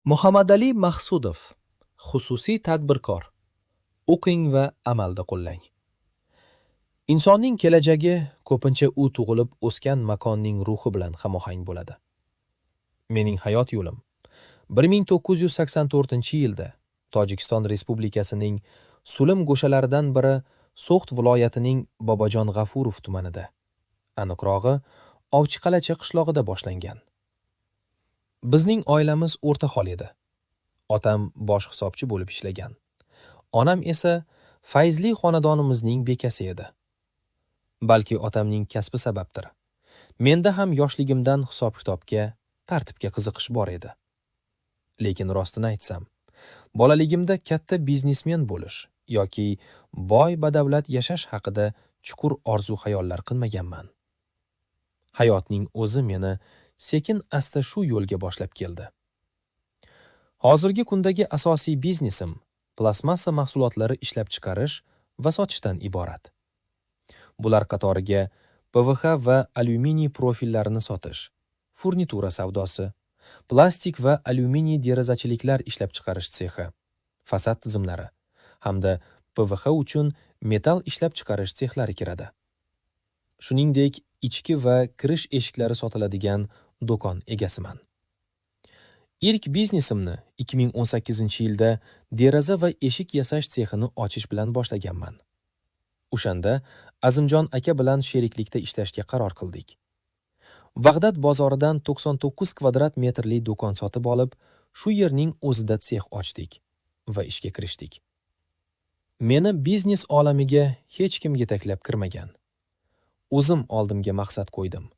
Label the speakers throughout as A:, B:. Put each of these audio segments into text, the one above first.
A: Muhammadali Maqsudov, xususiy tadbirkor. O'qing va amalda qo'llang. Insonning kelajagi ko'pincha u tug'ilib o'sgan makonning ruhi bilan hamohang bo'ladi. Mening hayot yo'lim 1984-yilda Tojikiston Respublikasining Sulim go'shalaridan biri So'g'd viloyatining Bobojon G'afurov tumanida, aniqrog'i Ovchiqal'acha qishlog'ida boshlangan. Bizning oilamiz o'rta hol edi. Otam bosh hisobchi bo'lib ishlagan. Onam esa fayzli xonadonimizning bekasi edi. Balki otamning kasbi sababdir. Menda ham yoshligimdan hisob-kitobga, tartibga qiziqish bor edi. Lekin rostini aytsam, bolaligimda katta biznesmen bo'lish yoki boy badavlat yashash haqida chuqur orzu-xayollar qilmaganman. Hayotning o'zi meni sekin-asta shu yo'lga boshlab keldi. Hozirgi kundagi asosiy biznesim plastmassa mahsulotlari ishlab chiqarish va sotishdan iborat. Bular qatoriga PVH va alyuminiy profillarini sotish, furnitura savdosi, plastik va alyuminiy derazachiliklar ishlab chiqarish sexi, fasad tizimlari hamda PVH uchun metall ishlab chiqarish sexlari kiradi. Shuningdek, ichki va kirish eshiklari sotiladigan do'kon egasiman. Ilk biznesimni 2018-yilda deraza va eshik yasash sexini ochish bilan boshlaganman. O'shanda Azimjon aka bilan sheriklikda ishlashga qaror qildik. Vahdat bozoridan 99 kvadrat metrli do'kon sotib olib, shu yerning o'zida sex ochdik va ishga kirishdik. Meni biznes olamiga hech kim yetaklab kirmagan. O'zim oldimga maqsad qo'ydim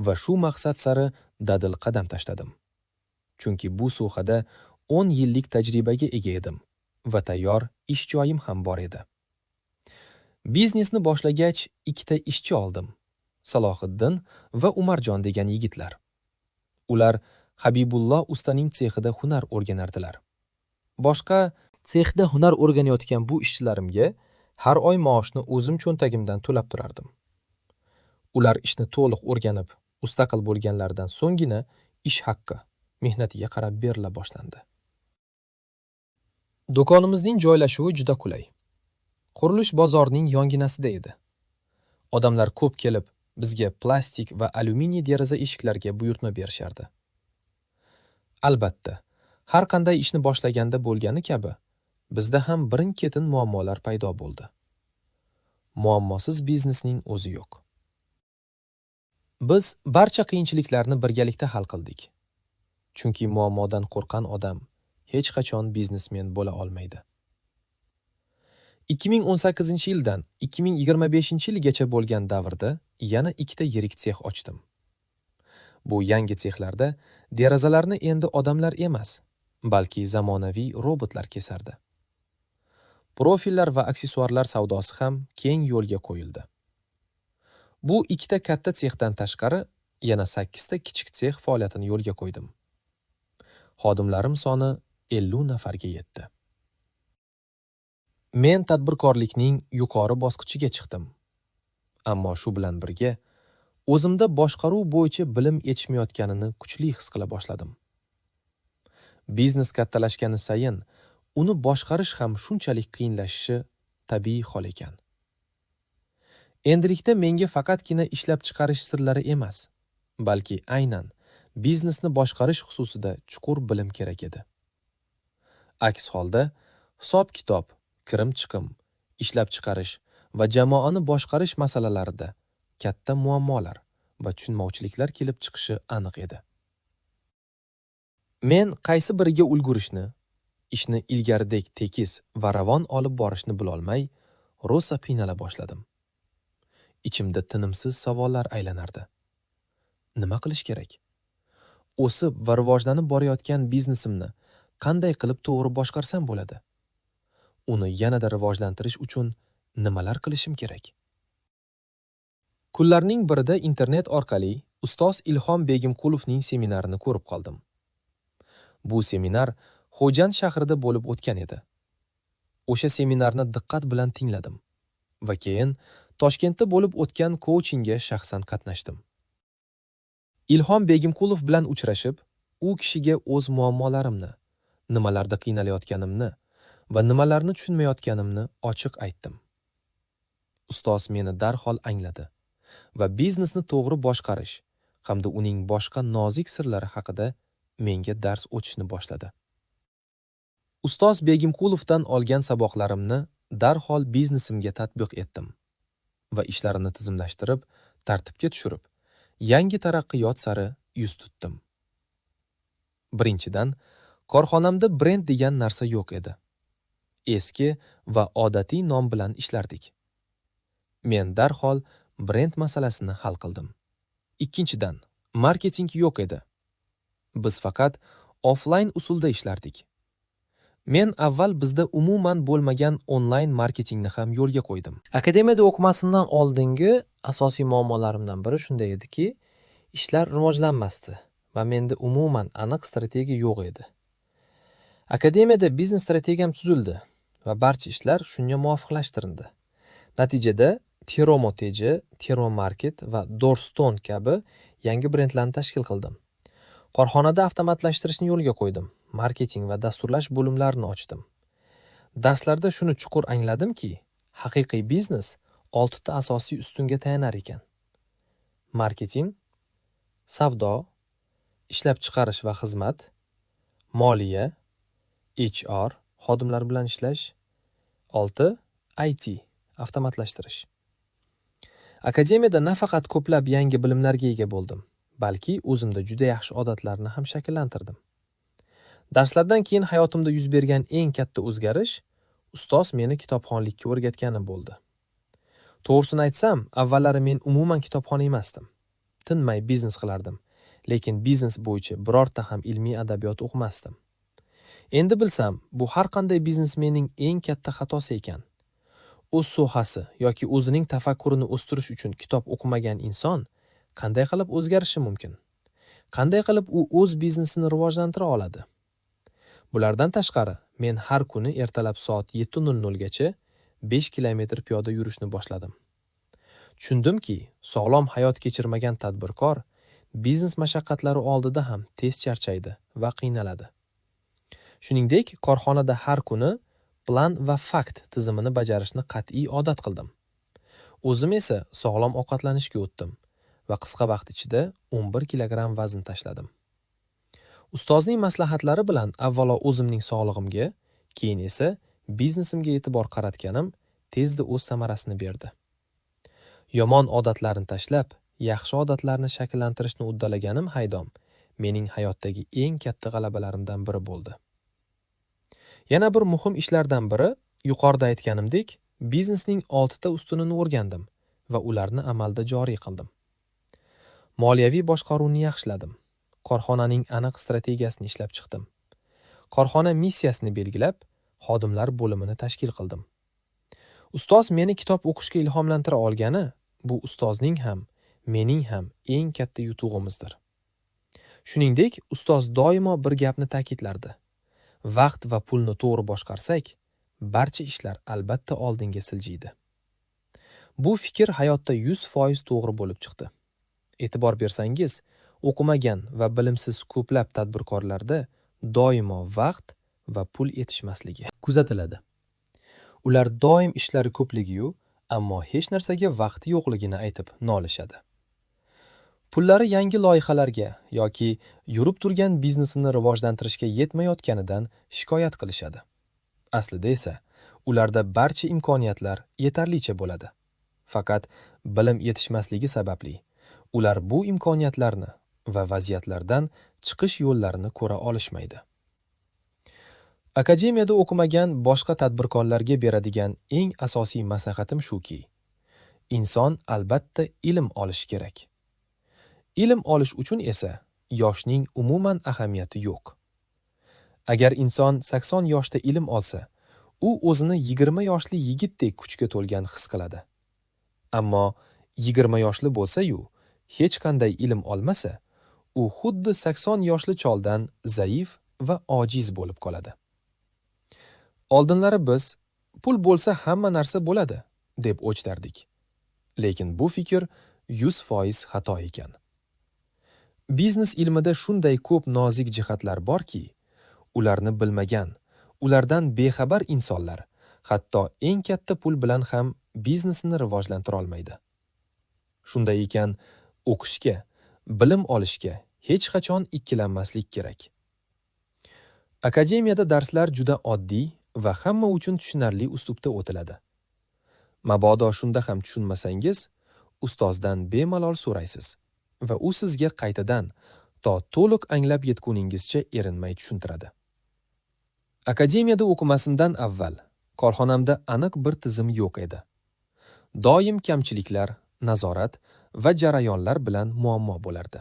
A: va shu maqsad sari dadil qadam tashladim. Chunki bu sohada 10 yillik tajribaga ega edim va tayyor ish joyim ham bor edi. Biznesni boshlagach ikkita ishchi oldim. Salohiddin va Umarjon degan yigitlar. Ular Habibullo ustaning sexida hunar o'rganardilar. Boshqa sexda hunar o'rganayotgan bu ishchilarimga har oy maoshni o'zim cho'ntagimdan to'lab turardim. Ular ishni to'liq o'rganib, mustaqil bo'lganlaridan so'nggina ish haqqi mehnatiga qarab berila boshlandi. Do'konimizning joylashuvi juda qulay. Qurilish bozorining yonginasida edi. Odamlar ko'p kelib, bizga plastik va alyuminiy deraza eshiklarga buyurtma berishardi. Albatta, har qanday ishni boshlaganda bo'lgani kabi, bizda ham birin-ketin muammolar paydo bo'ldi. Muammosiz biznesning o'zi yo'q. Biz barcha qiyinchiliklarni birgalikda hal qildik. Chunki muammodan qo'rqqan odam hech qachon biznesmen bo'la olmaydi. 2018-yildan 2025-yilgacha bo'lgan davrda yana ikkita yirik sex ochdim. Bu yangi sexlarda derazalarni endi odamlar emas, balki zamonaviy robotlar kesardi. Profillar va aksessuarlar savdosi ham keng yo'lga qo'yildi. Bu ikkita katta sexdan tashqari yana 8 ta kichik sex faoliyatini yo'lga qo'ydim. Xodimlarim soni 50 nafarga yetdi. Men tadbirkorlikning yuqori bosqichiga chiqdim. Ammo shu bilan birga o'zimda boshqaruv bo'yicha bilim yetishmayotganini kuchli his qila boshladim. Biznes kattalashgani sayin uni boshqarish ham shunchalik qiyinlashishi tabiiy hol ekan. Endilikda menga faqatgina ishlab chiqarish sirlari emas, balki aynan biznesni boshqarish xususida chuqur bilim kerak edi. Aks holda hisob-kitob, kirim-chiqim, ishlab chiqarish va jamoani boshqarish masalalarida katta muammolar va tushunmovchiliklar kelib chiqishi aniq edi. Men qaysi biriga ulgurishni, ishni ilgaridek tekis va ravon olib borishni bilolmay, rosa qiynala boshladim. Ichimda tinimsiz savollar aylanardi. Nima qilish kerak? O'sib va rivojlanib borayotgan biznesimni qanday qilib to'g'ri boshqarsam bo'ladi? Uni yanada rivojlantirish uchun nimalar qilishim kerak? Kunlarning birida internet orqali ustoz Ilhom Begimqulovning seminarini ko'rib qoldim. Bu seminar Xo'jand shahrida bo'lib o'tgan edi. O'sha seminarni diqqat bilan tingladim va keyin Toshkentda bo'lib o'tgan kouchingga shaxsan qatnashdim. Ilhom Begimqulov bilan uchrashib, u kishiga o'z muammolarimni Nimalarda qiynalayotganimni va nimalarni tushunmayotganimni ochiq aytdim. Ustoz meni darhol angladi va biznesni to'g'ri boshqarish hamda uning boshqa nozik sirlari haqida menga dars o'tishni boshladi. Ustoz Begimqulovdan olgan saboqlarimni darhol biznesimga tatbiq etdim va ishlarimni tizimlashtirib, tartibga tushirib, yangi taraqqiyot sari yuz tutdim. Birinchidan, korxonamda brend degan narsa yo'q edi. Eski va odatiy nom bilan ishlardik. Men darhol brend masalasini hal qildim. Ikkinchidan, marketing yo'q edi. Biz faqat offlayn usulda ishlardik. Men avval bizda umuman bo'lmagan onlayn marketingni ham yo'lga qo'ydim.
B: Akademiyada o'qimasimdan oldingi asosiy muammolarimdan biri shunda ediki, ishlar rivojlanmasdi va menda umuman aniq strategiya yo'q edi. Akademiyada biznes strategiyam tuzildi va barcha ishlar shunga muvofiqlashtirildi. Natijada Teromo TJ, Tero Market va Doorstone kabi yangi brendlarni tashkil qildim. Korxonada avtomatlashtirishni yo'lga qo'ydim. Marketing va dasturlash bo'limlarini ochdim. Darslarda shuni chuqur angladimki, haqiqiy biznes oltita asosiy ustunga tayanar ekan. Marketing, savdo, ishlab chiqarish va xizmat, moliya, HR, xodimlar bilan ishlash, 6 IT, avtomatlashtirish. Akademiyada nafaqat ko'plab yangi bilimlarga ega bo'ldim, balki o'zimda juda yaxshi odatlarni ham shakllantirdim. Darslardan keyin hayotimda yuz bergan eng katta o'zgarish ustoz meni kitobxonlikka o'rgatgani bo'ldi. To'g'risini aytsam, avvallari men umuman kitobxon emasdim. Tinmay biznes qilardim, lekin biznes bo'yicha birorta ham ilmiy adabiyot o'qimasdim. Endi bilsam, bu har qanday biznesmenning eng katta xatosi ekan. O'z sohasi yoki o'zining tafakkurini o'stirish uchun kitob o'qimagan inson qanday qilib o'zgarishi mumkin? Qanday qilib u o'z biznesini rivojlantira oladi? Bulardan tashqari, men har kuni ertalab soat 7:00 gacha 5 kilometr piyoda yurishni boshladim. Tushundimki, sog'lom hayot kechirmagan tadbirkor biznes mashaqqatlari oldida ham tez charchaydi va qiynaladi. Shuningdek, korxonada har kuni plan va fakt tizimini bajarishni qat'iy odat qildim. O'zim esa sog'lom ovqatlanishga o'tdim va qisqa vaqt ichida 11 kilogramm vazn tashladim. Ustozning maslahatlari bilan avvalo o'zimning sog'lig'imga, keyin esa biznesimga e'tibor qaratganim tezda o'z samarasini berdi. Yomon odatlarni tashlab, yaxshi odatlarni shakllantirishni uddalaganim haydom mening hayotdagi eng katta g'alabalarimdan biri bo'ldi. Yana bir muhim ishlardan biri, yuqorida aytganimdek, biznesning 6 ta ustunini o'rgandim va ularni amalda joriy qildim. Moliyaviy boshqaruvni yaxshiladim. Korxonaning aniq strategiyasini ishlab chiqdim. Korxona missiyasini belgilab, xodimlar bo'limini tashkil qildim. Ustoz meni kitob o'qishga ilhomlantira olgani bu ustozning ham, mening ham eng katta yutug'imizdir. Shuningdek, ustoz doimo bir gapni ta'kidlardi. Vaqt va pulni to'g'ri boshqarsak, barcha ishlar albatta oldinga siljiydi. Bu fikr hayotda 100% to'g'ri bo'lib chiqdi. E'tibor bersangiz, o'qimagan va bilimsiz ko'plab tadbirkorlarda doimo vaqt va pul yetishmasligi
C: kuzatiladi.
A: Ular doim ishlari ko'pligiyu, ammo hech narsaga vaqti yo'qligini aytib nolishadi. Pullari yangi loyihalarga yoki yurib turgan biznesini rivojlantirishga yetmayotganidan shikoyat qilishadi. Aslida esa ularda barcha imkoniyatlar yetarlicha bo'ladi. Faqat bilim yetishmasligi sababli ular bu imkoniyatlarni va vaziyatlardan chiqish yo'llarini ko'ra olishmaydi. Akademiyada o'qimagan boshqa tadbirkorlarga beradigan eng asosiy maslahatim shuki, inson albatta ilm olishi kerak. Ilm olish uchun esa yoshning umuman ahamiyati yo'q. Agar inson 80 yoshda ilm olsa, u o'zini 20 yoshli yigitdek kuchga to'lgan his qiladi. Ammo 20 yoshli bo'lsa-yu, hech qanday ilm olmasa, u xuddi 80 yoshli choldan zaif va ojiz bo'lib qoladi. Oldinlari biz pul bo'lsa hamma narsa bo'ladi deb o'chtardik. Lekin bu fikr 100% xato ekan. Biznes ilmida shunday ko'p nozik jihatlar borki, Ularni bilmagan, ulardan bexabar insonlar hatto eng katta pul bilan ham biznesini rivojlantira olmaydi. Shunday ekan, o'qishga, bilim olishga hech qachon ikkilanmaslik kerak. Akademiyada darslar juda oddiy va hamma uchun tushunarli uslubda o'tiladi. Mabodo shunda ham tushunmasangiz, ustozdan bemalol so'raysiz va u sizga qaytadan to to'liq anglab yetguningizcha erinmay tushuntiradi. Akademiyada o'qimasimdan avval korxonamda aniq bir tizim yo'q edi. Doim kamchiliklar, nazorat va jarayonlar bilan muammo bo'lardi.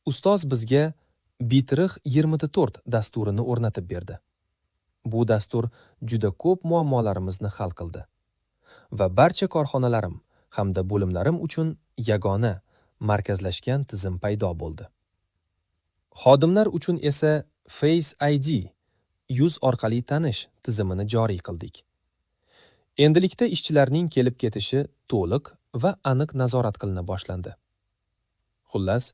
A: Ustoz bizga Bitrix 24 dasturini o'rnatib berdi. Bu dastur juda ko'p muammolarimizni hal qildi va barcha korxonalarim hamda bo'limlarim uchun yagona markazlashgan tizim paydo bo'ldi. Xodimlar uchun esa Face ID yuz orqali tanish tizimini joriy qildik. Endilikda ishchilarning kelib ketishi to'liq va aniq nazorat qilina boshlandi. Xullas,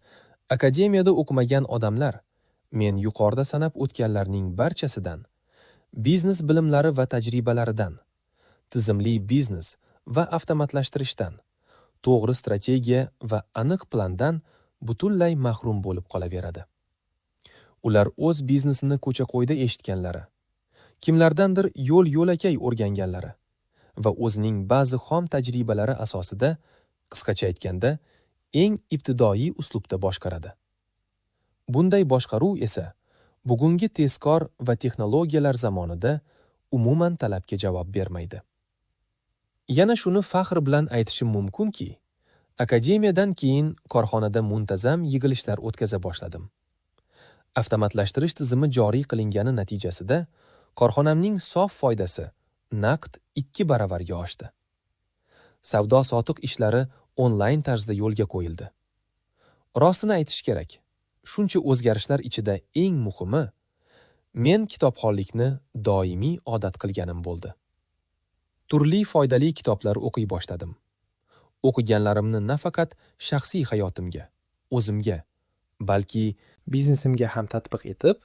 A: akademiyada o'qimagan odamlar men yuqorida sanab o'tganlarning barchasidan, biznes bilimlari va tajribalaridan, tizimli biznes va avtomatlashtirishdan, to'g'ri strategiya va aniq plandan butunlay mahrum bo'lib qolaveradi. Ular o'z biznesini ko'cha-ko'yda eshitganlari, kimlardandir yo'l-yo'lakay o'rganganlari va o'zining ba'zi xom tajribalari asosida, qisqacha aytganda, eng ibtidoiy uslubda boshqaradi. Bunday boshqaruv esa bugungi tezkor va texnologiyalar zamonida umuman talabga javob bermaydi. Yana shuni faxr bilan aytishim mumkinki, akademiyadan keyin korxonada muntazam yig'ilishlar o'tkaza boshladim. Avtomatlashtirish tizimi joriy qilingani natijasida korxonamning sof foydasi naqd 2 baravarga oshdi. Savdo-sotiq ishlari onlayn tarzda yo'lga qo'yildi. Rostini aytish kerak, shuncha o'zgarishlar ichida eng muhimi men kitobxonlikni doimiy odat qilganim bo'ldi. Turli foydali kitoblar o'qiy boshladim. O'qiganlarimni nafaqat shaxsiy hayotimga, o'zimga, balki
B: biznesimga ham tatbiq etib,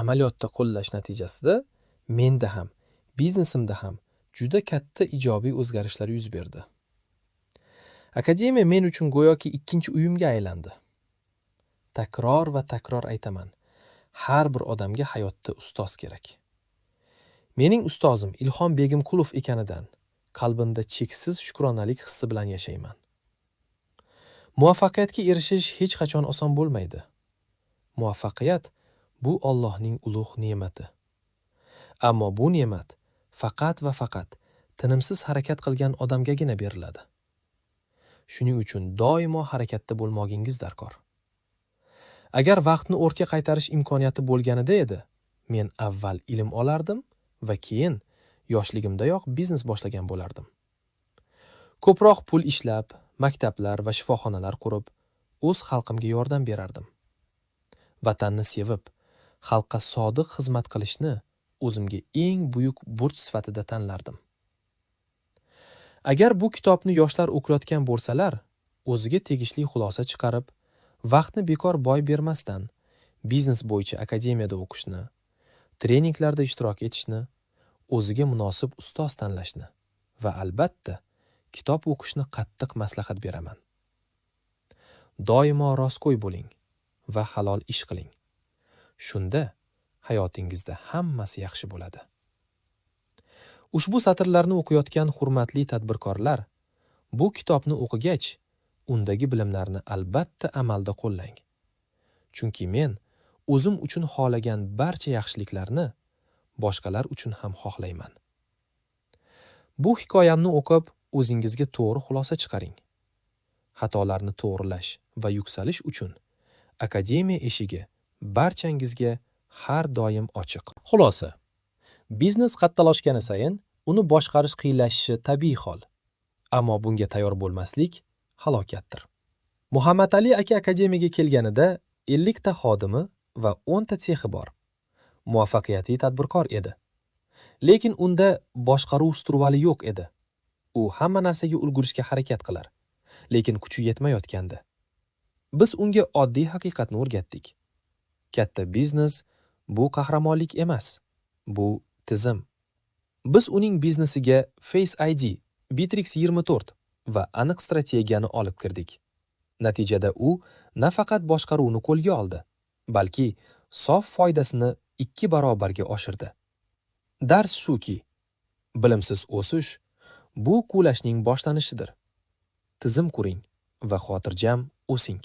B: amaliyotda qo'llash natijasida menda ham, biznesimda ham juda katta ijobiy o'zgarishlar yuz berdi. Akademiya men uchun go'yoki ikkinchi uyimga aylandi. Takror va takror aytaman, har bir odamga hayotda ustoz kerak. Mening ustozim Ilhom Begimqulov ekanidan qalbimda cheksiz shukronalik hissi bilan yashayman. Muvaffaqiyatga erishish hech qachon oson bo'lmaydi. Muvaffaqiyat bu Allohning ulug' ne'mati. Ammo bu ne'mat faqat va faqat tinimsiz harakat qilgan odamgagina beriladi. Shuning uchun doimo harakatda bo'lmoqingiz darkor. Agar vaqtni ortga qaytarish imkoniyati bo'lganida edi, men avval ilm olardim va keyin yoshligimdayoq biznes boshlagan bo'lardim. Ko'proq pul ishlab, maktablar va shifoxonalar qurib, o'z xalqimga yordam berardim. Vatanni sevib, xalqqa sodiq xizmat qilishni o'zimga eng buyuk burch sifatida tanlardim. Agar bu kitobni yoshlar o'qiyotgan bo'lsalar, o'ziga tegishli xulosa chiqarib, vaqtni bekor boy bermasdan biznes bo'yicha akademiyada o'qishni, treninglarda ishtirok etishni, o'ziga munosib ustoz tanlashni va albatta kitob o'qishni qattiq maslahat beraman. Doimo rostgo'y bo'ling va halol ish qiling. Shunda hayotingizda hammasi yaxshi bo'ladi. Ushbu satrlarni o'qiyotgan hurmatli tadbirkorlar, bu kitobni o'qigach, undagi bilimlarni albatta amalda qo'llang. Chunki men o'zim uchun xohlagan barcha yaxshiliklarni boshqalar uchun ham xohlayman. Bu hikoyamni o'qib, o'zingizga to'g'ri xulosa chiqaring. Xatolarni to'g'rilash va yuksalish uchun akademiya eshigi barchangizga har doim ochiq.
C: Xulosa. Biznes kattalashgani sayin uni boshqarish qiyinlashishi tabiiy hol.
A: Ammo bunga tayyor bo'lmaslik halokatdir. Muhammad Ali aka akademiyaga kelganida 50 ta xodimi va 10 ta sexi bor. Muvaffaqiyatli tadbirkor edi. Lekin unda boshqaruv usturvali yo'q edi. U hamma narsaga ulgurishga harakat qilar, lekin kuchi yetmayotgandi. Biz unga oddiy haqiqatni o'rgatdik. Katta biznes Bu qahramonlik emas, bu tizim. Biz uning biznesiga Face ID, Bitrix 24 va aniq strategiyani olib kirdik. Natijada u nafaqat boshqaruvni qo'lga oldi, balki sof foydasini 2 barobarga oshirdi. Dars shuki, bilimsiz o'sish bu qulashning boshlanishidir. Tizim quring va xotirjam o'sing.